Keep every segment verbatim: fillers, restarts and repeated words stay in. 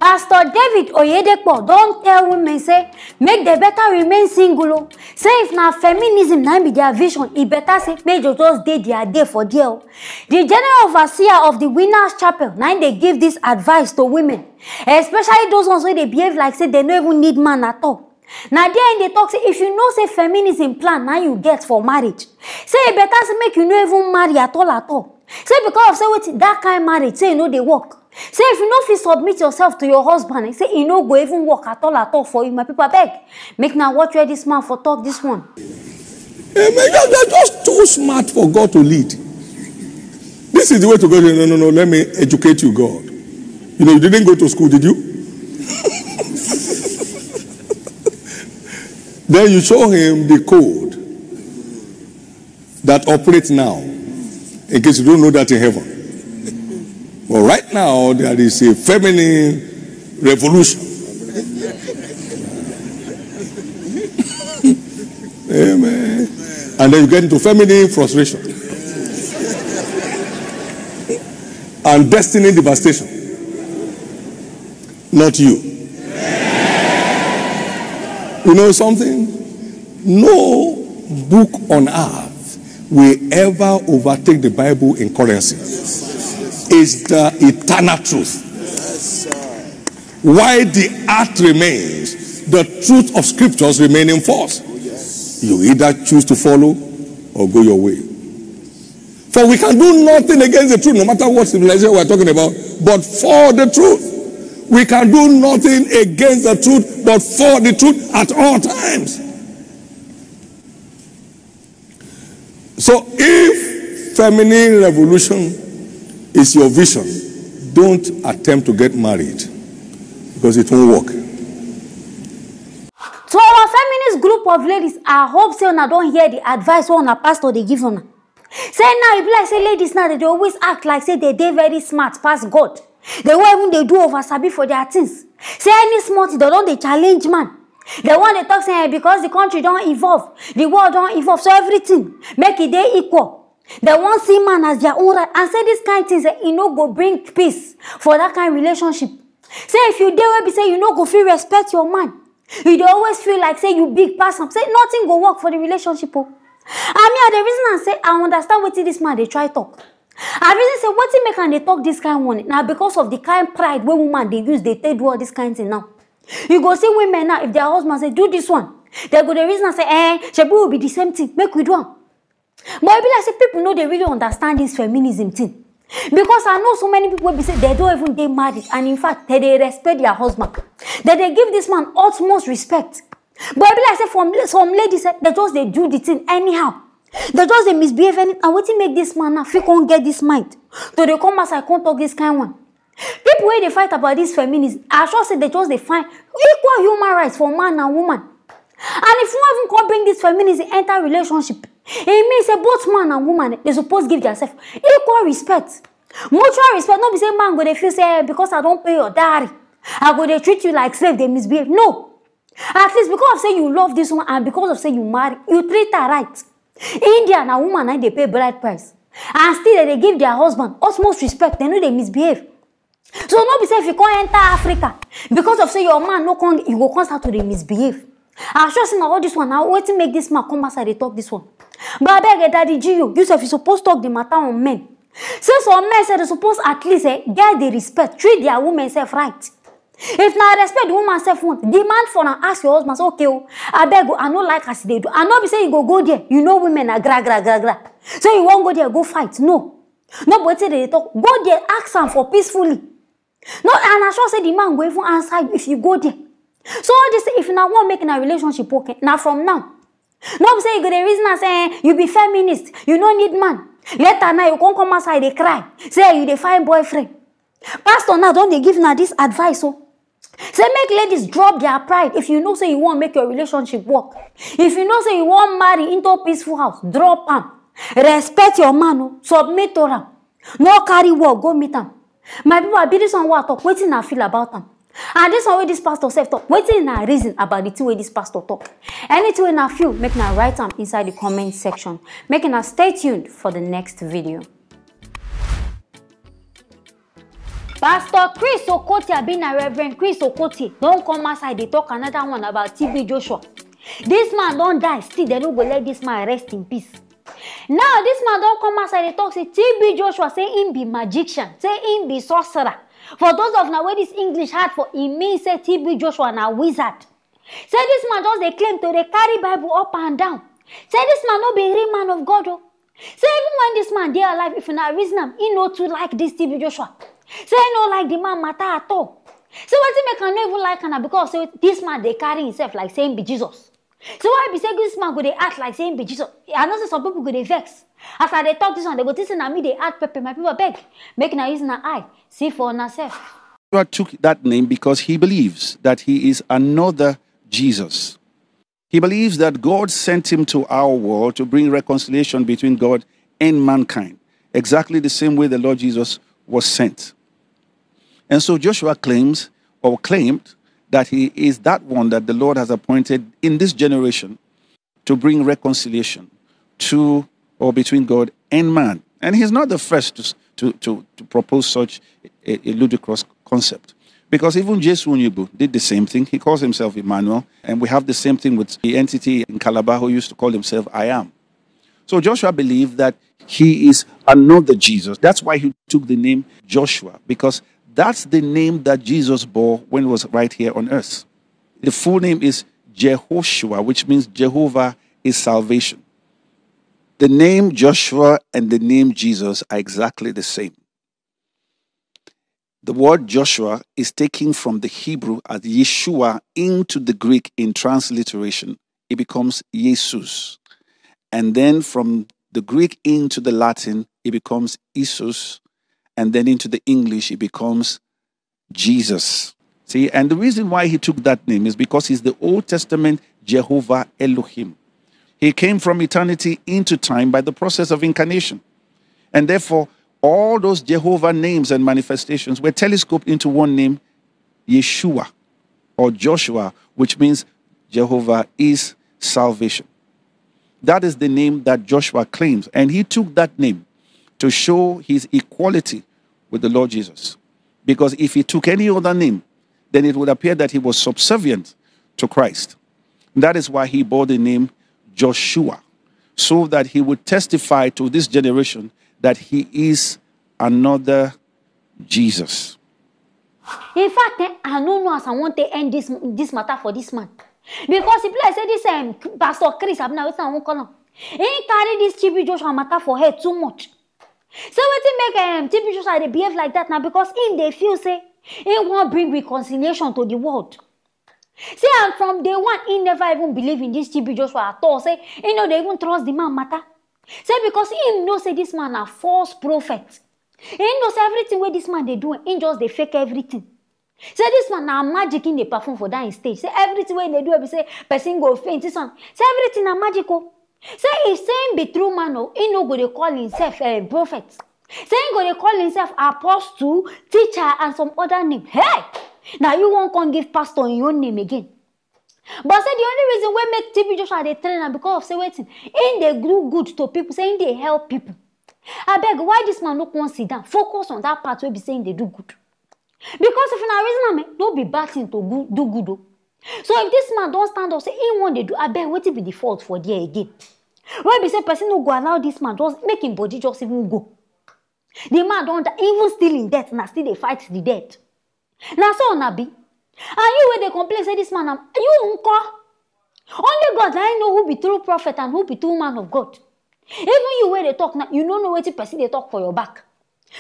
Pastor David Oyedepo don tell women say make dem better remain single o. Say if na feminism na im be their vision, e better say make dem just dey their day for there o. The general overseer of the Winners Chapel na im dey give this advice to women, especially those ones wey dey behave like say dem no even need man at all. Na there im dey talk say if you know say feminism plan na you get for marriage, say e better say make you no even marry at all at all. Say because of say wetin, that kind marriage say e no dey work. Say if you no fit submit yourself to your husband, eh, say e no go even work at all at all for you. My people, abeg, make una watch where this man for talk this one. Amen. You're, you're just too smart for God to lead. This is the way to go. No, no, no, no. Let me educate you, God. You know, you didn't go to school, did you? Then you show him the code that operates now, in case you don't know that in heaven. But right now, there is a feminine revolution. Amen. And then you get into feminine frustration and destiny devastation. Not you. You know something? No book on earth will ever overtake the Bible in currency. It's the eternal truth. While the earth remains, the truth of scriptures remain in force. You either choose to follow or go your way. For we can do nothing against the truth, no matter what civilization we're talking about, but for the truth. We can do nothing against the truth, but for the truth at all times. So if feminine revolution is your vision, don't attempt to get married because it won't work. To our feminist group of ladies, I hope say una don hear the advice wey una pastor dey give una. Say now e be like say ladies now, they dey always act like say they dey very smart pass God. They wan even dey do over sabi for their things. Say any small thing, they don dey challenge man. They wan dey talk say, eh, because the country don evolve, the world don evolve, so everything make e dey equal. They wan see man as their own right, and say this kind thing, say e no go bring peace for that kind relationship. Say if you dey wey be say you no go fit respect your man, you dey always feel like say you big pass am, say nothing go work for the relationship o. And me, I dey reason am say I understand wetin this man dey try talk. I reason say wetin make am dey talk this kind one na because of the kind pride wey woman dey use dey take do all this kind thing now. You go see women now, if their husband say do this one, they go dey reason am say, eh, shebi we be the same thing, make we do am. But e be like say people no dey really understand this feminism thing, because I know so many people wey be say they don't even dey married, and in fact they dey respect their husband. They dey give this man utmost respect. But e be like say from some ladies, eh, they just dey do the thing anyhow. They just dey misbehave any, and wetin make this man now fit come get this mind to dey come outside come talk this kind one? People wey dey fight about this feminism, I sure say they just dey find equal human rights for man and woman. And if you even come bring this feminism enter relationship, e mean say both man and woman, eh, they suppose give themselves equal respect, mutual respect. No be say man go dey feel say, eh, because I don pay your dowry, I go dey treat you like slave, dey misbehave. No. At least because of say you love this woman and because of say you marry, you treat her right. India, na woman na dey pay bride price, and still they dey give their husband utmost respect. They no dey misbehave. So no be say if you come enter Africa, because of say your man no come, you go come start to dey misbehave. I sure say na all this one na wetin make this man come outside dey talk this one. But abeg, eh, Daddy G O, you sef you suppose talk the matter on men. Say some men say they suppose at least, eh, get the respect, treat their women sef right. If na respect the woman sef want, demand for am, ask your husband say, okay o, abeg o, I no like as e dey do. I no be say you go go there, you know women na gra gra gra gra. So you wan go there go fight? No. No be wetin they dey talk. Go there, ask am for peacefully. No, and I sure say the man go even answer you if you go there. So all this, if una wan make una relationship work, eh, na from now. No be say you go dey reason am say, eh, you be feminist, you no need man. Later now you come come outside dey cry say you dey find boyfriend. Pastor now don dey give una this advice o. Say make ladies drop their pride. If you know say you wan make your relationship work, if you know say you wan marry into peaceful house, drop am. Respect your man o, submit to am. No carry work go meet am. My people, abi this one wey I talk, wetin una feel about am? And this one wey this pastor sef talk, wetin una reason about the thing wey this pastor talk? Anything wey una feel, make una write am inside the comment section. Make una stay tuned for the next video. Pastor Chris Okotie, abi na Reverend Chris Okotie, don come outside dey talk another one about T B Joshua. This man don die, still dem no go let this man rest in peace. Now this man don come outside dey talk say T B Joshua, say him be magician, say him be sorcerer. For those of una wey this English hard for, e mean say T B Joshua na wizard. Say this man just dey claim to dey carry Bible up and down. Say this man no be real man of God o. Say even when this man dey alive, if una reason am, he no too like this T B Joshua. Say he no like the man matter at all. Say wetin make am no even like am na because say this man dey carry himself like say him be Jesus. So why be say this man go dey act like say him be Jesus? I know say some people go dey vex. As I dey talk this one, dem go think say na me dey add pepper. My people, abeg, make una use una eye see for una sef. Joshua took that name because he believes that he is another Jesus. He believes that God sent him to our world to bring reconciliation between God and mankind, exactly the same way the Lord Jesus was sent. And so Joshua claims or claimed that he is that one that the Lord has appointed in this generation to bring reconciliation to or between God and man. And he's not the first to, to, to, to propose such a, a ludicrous concept. Because even Jesu Onyibo did the same thing. He calls himself Emmanuel, and we have the same thing with the entity in Calabar who used to call himself I Am. So Joshua believed that he is another Jesus. That's why he took the name Joshua, because that's the name that Jesus bore when he was right here on earth. The full name is Jehoshua, which means Jehovah is salvation. The name Joshua and the name Jesus are exactly the same. The word Joshua is taken from the Hebrew as Yeshua into the Greek in transliteration. It becomes Jesus. And then from the Greek into the Latin, it becomes Isus. And then into the English, it becomes Jesus. See, and the reason why he took that name is because he's the Old Testament Jehovah Elohim. He came from eternity into time by the process of incarnation. And therefore, all those Jehovah names and manifestations were telescoped into one name, Yeshua or Joshua, which means Jehovah is salvation. That is the name that Joshua claims. And he took that name to show his equality with the Lord Jesus. Because if he took any other name, then it would appear that he was subservient to Christ. That is why he bore the name Joshua, so that he would testify to this generation that he is another Jesus. In fact, eh, I no know as I wan take end this this matter for this man. Because e be like say this um, Pastor Chris, abi na wetin I wan call am, he carry this T B Joshua matter for head too much. So wetin make um, T B Joshua dey behave like that na because him dey feel say he wan bring reconciliation to the world. See, and from day one, he never even believe in this T B Joshua at all. Say he no dey even trust the man matter. Say because he know say this man na false prophet. He know say everything wey this man dey do, he just dey fake everything. Say this man na magic he dey perform for that him stage. Say everything wey he dey do, be say person go faint. This one, say everything na magic o. Say if say him be true man o, he no go dey call himself a prophet. Say him go dey call himself apostle, teacher, and some other name. Hey! Now you won't come give pastor in your name again. But say the only reason wey make T B Joshua dey train am because of say wetin, he dey do good to people, say he dey help people. Abeg, why this man no come sit down, focus on that part wey be say he dey do good? Because if una reason am, eh, no be bad thing to go, do good o. So if this man don stand up say he wan dey do, abeg, wetin be the fault for there again? Wey be say person no go allow this man just make him body just even go. The man don die, even still in death, na still dey fight the death. Na so una be. And you wey dey complain say this man na you nko. Only God na him know who be true prophet and who be true man of God. Even you wey dey talk now, you no know wetin person dey talk for your back.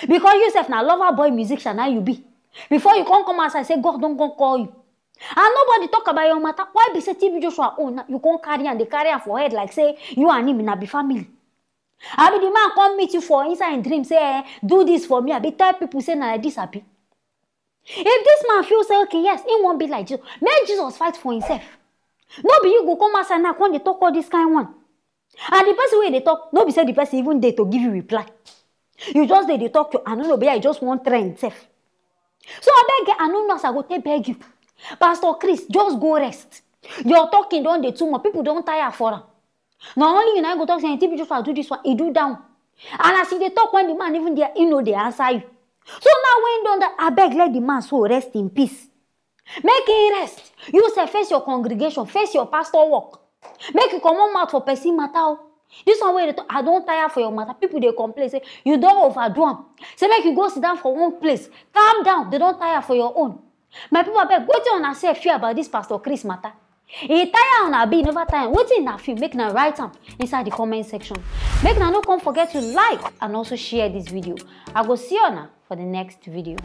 Because you sef na lover boy musician na you be. Before you come come outside say God don come call you. And nobody talk about your matter. Why be say T B Joshua own now? You come carry am, dey carry am for head like say you and him na be family. Abi the man come meet you for inside him dream say, eh, do this for me. Abi tell people say na like this, abi. If this man feel say, okay, yes, he won't be like Jesus. Make Jesus fight for himself. No be you go come outside now, come dey talk all this kind one. And the person wey dey talk, no be say the person even dey to give you reply. You just dey dey talk to, I no know, but I just wan train himself. So abeg, I no know as I go take beg you. Pastor Chris, just go rest. Your talking don dey too much. People don tire for am. Na only you na go talk say, T B Joshua do this one, he do down. And as you dey talk, when the man even there, he no dey answer you. So now when don die, abeg let the man soul rest in peace. Make him rest. You sef face your congregation, face your pastor work. Make you comot mouth for person matter o. This one wey you dey talk, I don tire for your matter. People dey complain say you don overdo am. Say make you go sit down for one place. Calm down, they don tire for your own. My people, abeg, wetin una sef feel about this Pastor Chris matter? E tire una abi e never tire? Wetin una feel? Make una write am inside the comment section. Make una no come forget to like and also share this video. I go see una for the next video.